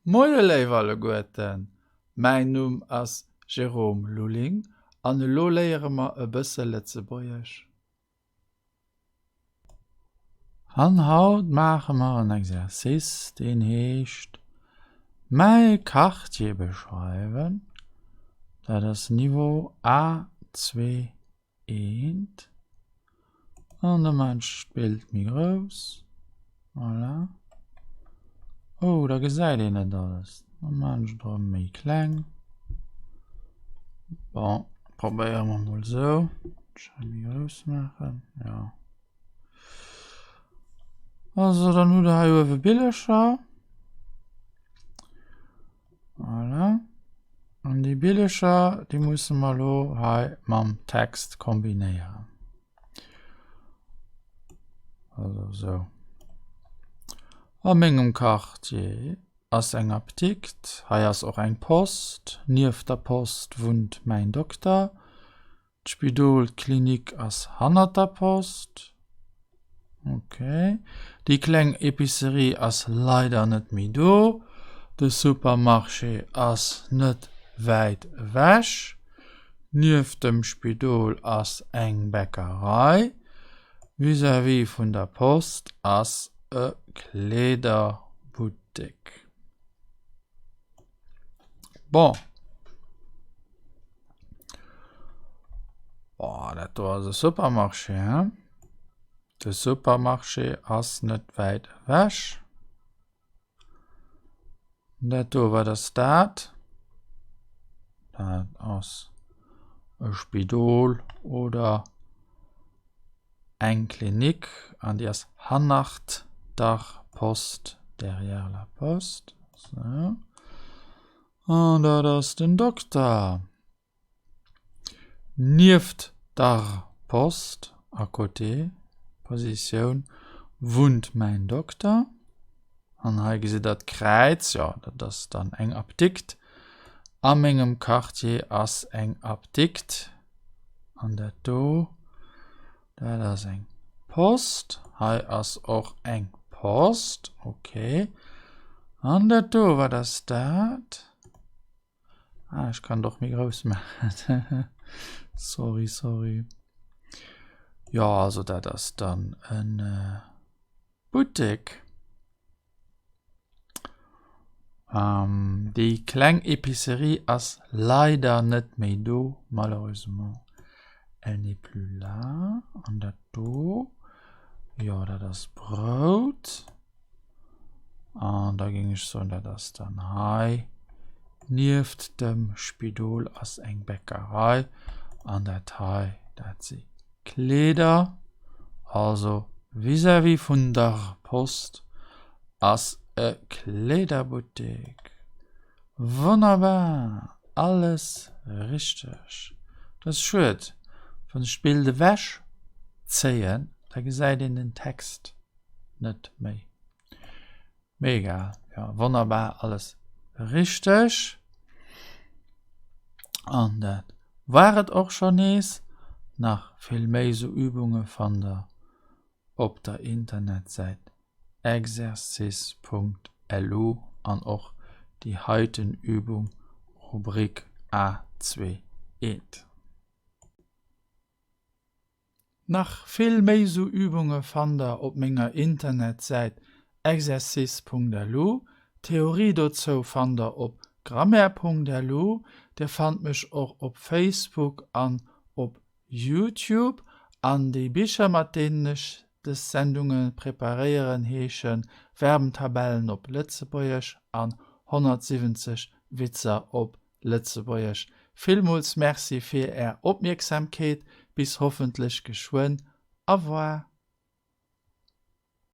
Moie léif alleguerten, mäin Numm ass Jérôme Lulling an elo léiere mer e bësse Lëtzebuergesch. An haut maache mer en Exercice, deen heescht Mäi Quartier beschreiwen. Dat ass Niveau A2 Eent. An da maan ech d'Bild méi grouss. Voilà. Oh, da gesäit een net alles. Da maan ech et erëm méi kleng. Bon, probéiere mer mol esou. Ech méi grouss maachen, jo. Also, dann hutt der hei uewe Billercher. Voilà. An déi Billercher, déi musse mer elo hei mam Text kombinéieren. Also esou. A mengem Quartier ass eng Apdikt. Hei ass och eng Post. Nieft der Post wunnt mäin Dokter. D'Spidol, d'Klinik ass hannert der Post. Ok. Déi kleng Epicerie ass leider net méi do. De Supermarché ass net wäit ewech. Nieft dem Spidol ass eng Bäckerei. Vis-à-vis vun der Post ass e Kleederbuttek. Bon. Boah, dat do ass e Supermarché, hein? De Supermarché ass net wäit ewech. Dat do, wat ass dat? Dat ass e Spidol oder eng Klinik an déi ass hannert der Post, derrière la Poste. Sou. An dat ass den Dokter. Nieft der Post, à côté, Positioun, wunnt mäin Dokter. An hei gesitt der d'Kräiz, jo, dat ass dann eng Apdikt. A mengem Quartier ass eng Apdikt. An dat do, dat ass eng Post. Hei ass och eng Post, okay. An dat do, wat ass dat? Ah, ech kann et och méi grouss maachen. Sorry, sorry. Jo, also dat ass dann en Buttek. Déi kleng Epicerie ass leider net méi do, malheureusement elle n'est plus là. An dat do, jo dat ass Brout. An da géing ech soen, dat ass dann hei nieft dem Spidol ass eng Bäckerei an dat hei, dat si Kleeder. Also vis-à-vis vun der Post ass e Kleederbuttek. Wonnerbar! Alles richteg. Dat ass schued, wann ech d'Bild ewech zéien, da gesäit een den Text net méi. Mee egal, jo wonnerbar, alles richteg. An dat war et och scho nees. Nach vill méi sou Übunge fannt der op der Internetsäit exercice.lu an och déi heiten Übung Rubrik A2 1. Nach vill méi sou Übunge fannt der op menger Internetsäit exercice.lu. D'Theorie dozou fannt der op grammaire.lu. Dir fannt mech och op Facebook an op Youtube. An déi Bicher mat deenen ech dës Sendunge preparéieren heesche Verbentabellen op Lëtzebuergesch an 170 Witzer op Lëtzebuergesch. Villmools Merci fir Är Opmierksamkeet. Bis hoffentlech geschwënn. Au revoir.